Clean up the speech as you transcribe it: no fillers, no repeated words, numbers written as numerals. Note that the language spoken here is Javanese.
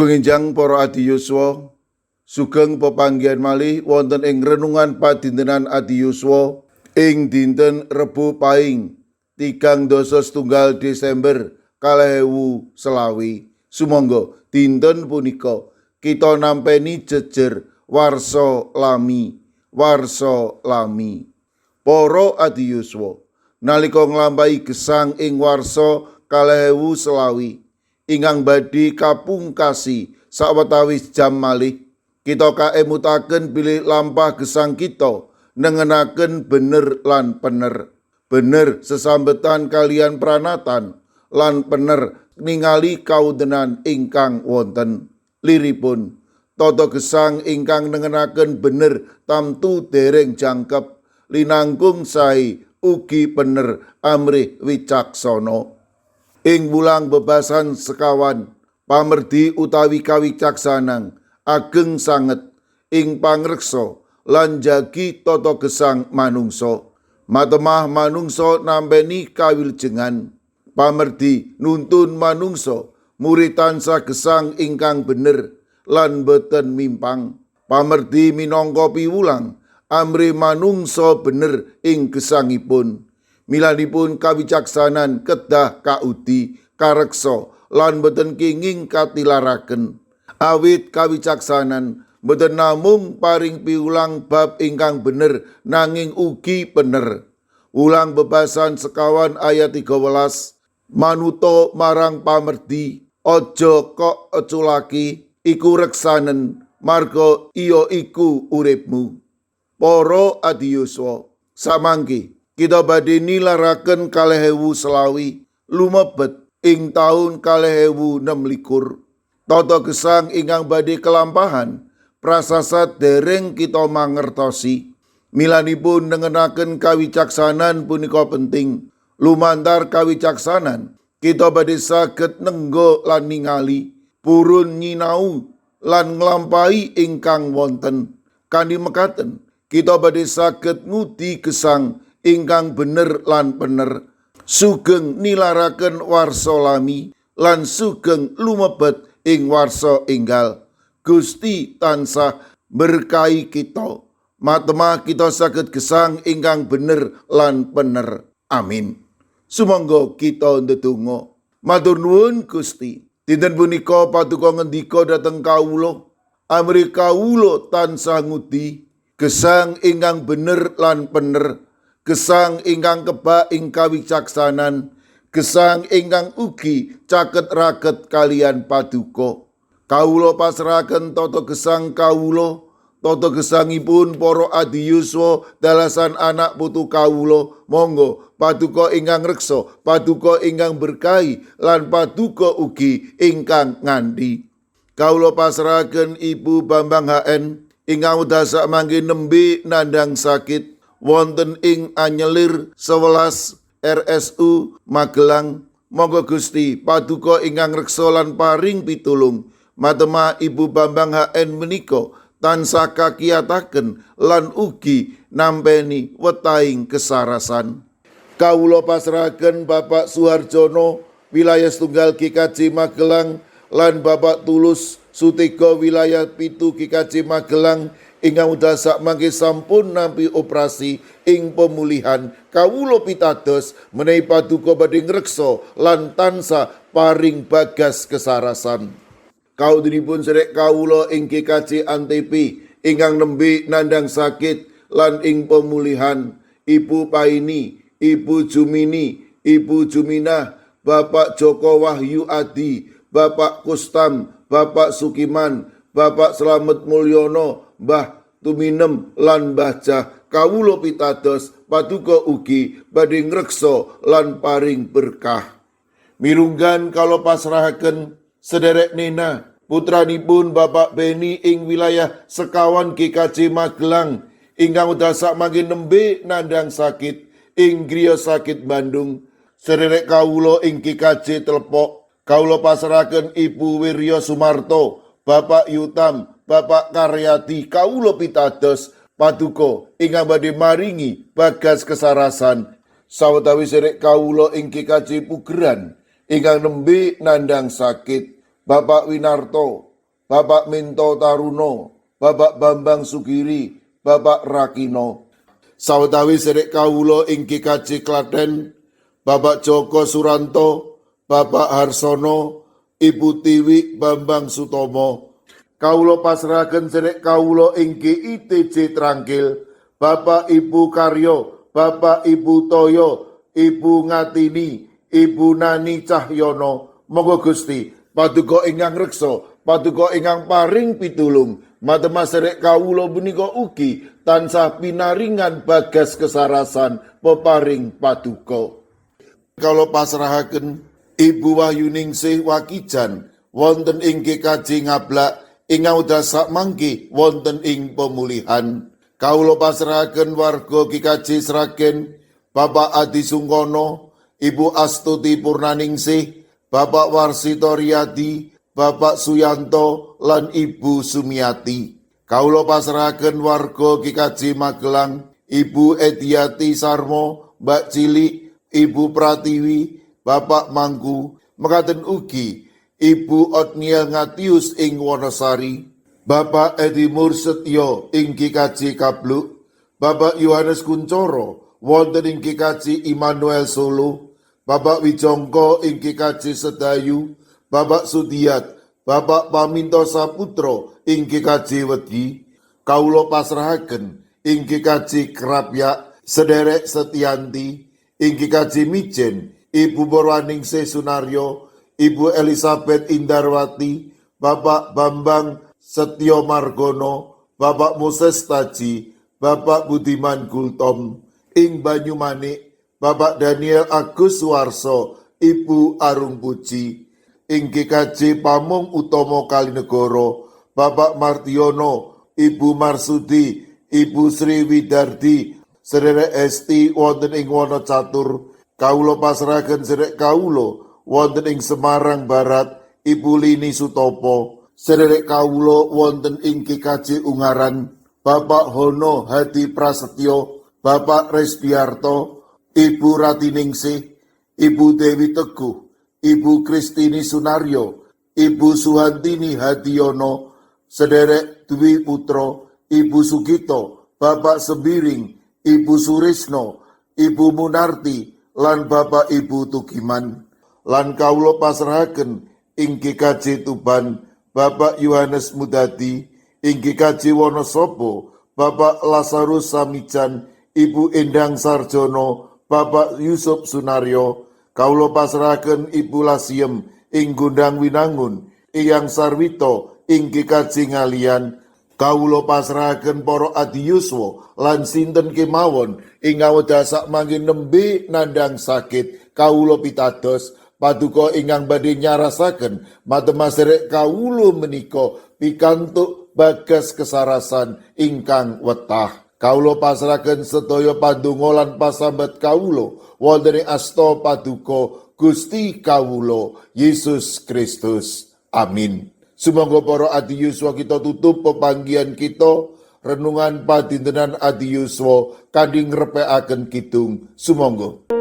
Sugeng enjang para adi yuswa, sugeng pepanggihan malih wonten ing renungan padintenan adi yuswa ing dinten Rebo Paing 31 Desember 2025. Sumangga dinten punika kita nampeni jejer warsa lami, warsa lami. Para adi yuswa, nalika nglampahi gesang ing warsa 2025 ingkang badhe kapungkasi sawetawis jam malih, kita kaemutaken bilih lampah gesang kita nengenaken bener lan pener. Bener sesambetan kaliyan pranatan lan pener ningali kawontenan ingkang wonten. Liripun, tata gesang ingkang nengenaken bener tamtu dereng jangkep, linangkung sae ugi pener amrih wicaksana. Ing wulang bebasan 21, pamerdi utawi kawicaksanan ageng sanget ing pangreksa lan jagi tata gesang manungsa. Matemah manungsa nampeni kawilujengan. Pamerdi nuntun manungsa murid tansah gesang ingkang bener lan boten mimpang. Pamerdi minangka piwulang amrih manungsa bener ing gesangipun. Milanipun kawicaksanan kedah kaudi, kareksa lan boten kenging katilaraken. Awit kawicaksanan boten namung paring piwulang bab ingkang bener nanging ugi pener. Wulang bebasan 21 ayat 13, manuta marang pamerdi, aja kok eculaki, iku reksanen marga iya iku uripmu. Para adi yuswa, samangke kita badhe nilaraken 2025 lumebet ing taun 2026. Tata gesang ingkang badhe kelampahan prasasat dereng kita mangertosi. Milanipun nengenaken kawicaksanan punika penting. Lumantar kawicaksanan kita badhe saged nengga lan ningali, purun nyinau lan nglampahi ingkang wonten. Kanthi mekaten kita badhe saged ngudi gesang ingkang bener lan pener. Sugeng nilaraken warsa lami lan sugeng lumebet ing warsa enggal. Gusti tansah berkahi kita. Matemah kita saged gesang ingkang bener lan pener. Amin. Sumangga kita ndedonga. Matur nuwun Gusti. Dinten punika paduka ngendika dhateng kawula. Amrih kawula tansah ngudi gesang ingkang bener lan pener, gesang ingkang kebak ing kawicaksanan, gesang ingkang ugi caket raket kaliyan paduka. Kawula pasrahaken tata gesang kawula, tata gesangipun para adi yuswa dalasan anak putu kawula. Monggo paduka ingkang reksa, paduka ingkang berkahi lan paduka ugi ingkang ngandhi. Kawula pasrahaken Ibu Bambang HN ingkang wekdal sakmangke nembe nandhang sakit wonten ing Anyelir 11 RSU Magelang. Monggo Gusti paduka ingkang reksa lan paring pitulung. Matemah Ibu Bambang HN menika tansah kakiyataken lan ugi nampeni wetahing kesarasan. Kawula pasrahaken Bapak Suharjono wilayah setunggal GKJ Magelang lan Bapak Tulus Sutego wilayah 7 GKJ Magelang ingkang wekdal sakmangke sampun nampi operasi ing pemulihan. Kawula pitados menawi paduka badhe ngreksa lan tansah paring bagas kesarasan. Kaudinipun sedherek kawula ing GKJ Antp ingkang nembe nandhang sakit lan ing pemulihan, Ibu Paini, Ibu Jumini, Ibu Juminah, Bapak Joko Wahyu Adi, Bapak Kustam, Bapak Sukiman, Bapak Slamet Mulyono, Mbah Tuminem lan Mbah Jah. Kawula pitados paduka ugi badhe ngreksa lan paring berkah. Mirunggan kawula pasrahaken sederek Nena, putranipun Bapak Beni ing wilayah 21 GKJ Magelang ingkang wekdal sakmangke nembe nandhang sakit ing griya sakit Bandung. Sederek kawula ing GKJ Telepok, kawula pasrahaken Ibu Wirya Sumarto, Bapak Yutam, Bapak Karyadi. Kawula pitados paduka ingkang badhe maringi bagas kesarasan. Sawetawis sederek kawula ing GKJ Pugeran ingkang nembe nandhang sakit, Bapak Winarto, Bapak Minto Taruno, Bapak Bambang Sugiri, Bapak Rakino. Sawetawis sedherek kawula ing GKJ Klaten, Bapak Joko Suranto, Bapak Harsono, Ibu Tiwi Bambang Sutomo. Kawula pasrahaken sedherek kawula ing GITJ Trangkil, Bapak Ibu Karyo, Bapak Ibu Toyo, Ibu Ngatini, Ibu Nani Cahyono. Monggo Gusti, paduka ingkang reksa, paduka ingkang paring pitulung. Matema sedherek kawula punika ugi tansah pinaringan bagas kesarasan peparing paduka. Kawula pasrahaken Ibu Wahyuningsih Wakijan wonten ing GKJ Ngablak ing wekdal sakmangke wonten ing pemulihan. Kawula pasrahaken warga GKJ Sragen, Bapak Adi Sungkono, Ibu Astuti Purnaningsih, Bapak Warsito Riyadi, Bapak Suyanto lan Ibu Sumiati. Kawula pasrahaken warga GKJ Magelang, Ibu Ediati Sarmo, Mbak Cilik, Ibu Pratiwi, Bapak Mangku, mekaten ugi Ibu Otniel Ngatius ing Wonosari, Bapak Edi Mursetyo ing GKJ Kabluk, Bapak Yohanes Kuncoro wonten ing GKJ Immanuel Solo, Bapak Wijongko ing GKJ Sedayu, Bapak Sudiat, Bapak Paminto Saputro ing GKJ Wedi, kawula pasrahaken ing GKJ Krapyak, Sederek Setianti, ing GKJ Mijen, Ibu Borwaningsih Sunaryo, Ibu Elizabeth Indarwati, Bapak Bambang Setyo Margono, Bapak Moses Taji, Bapak Budiman Gultom, ing Banyumanik, Bapak Daniel Agus Suwarso, Ibu Arung Puji, ing GKJ Pamong Utomo Kalinegoro, Bapak Martiono, Ibu Marsudi, Ibu Sri Widardi, Sederek Esti wonten ing Wonocatur, kawula pasrahaken sederek kawula wonten ing Semarang Barat, Ibu Lini Sutopo, sederek kawula wonten ing GKJ Ungaran, Bapak Hono Hadi Prasetyo, Bapak Resbiarto, Ibu Ratiningsih, Ibu Dewi Teguh, Ibu Kristini Sunaryo, Ibu Suhantini Hadiono, Sederek Dwi Putro, Ibu Sugito, Bapak Sembiring, Ibu Surisno, Ibu Munarti, lan Bapak Ibu Tugiman. Lan kawula pasrahaken ing GKJ Tuban, Bapak Yohanes Mudadi, ing GKJ Wonosobo, Bapak Lazarus Samijan, Ibu Endang Sarjono, Bapak Yusuf Sunaryo, kawula pasrahaken Ibu Lasiem ing Gondang Winangun, Eyang Sarwito ing GKJ Ngalian, kawula pasrahaken para adiyuswa lan sinten kemawon ing wekdal sakmangke nembe nandhang sakit, kawula pitados paduka ingkang badhe nyarasaken matema sederek kawula menika pikantuk bagas kesarasan ingkang wetah. Kawula pasrahaken sedaya pandonga lan pasambat kawula wonten ing asta paduka Gusti kawula Yesus Kristus. Amin. Sumangga para adiyuswa kita tutup pepanggihan kita renungan padintenan adiyuswa kanthi ngrepekaken kidung. Sumangga.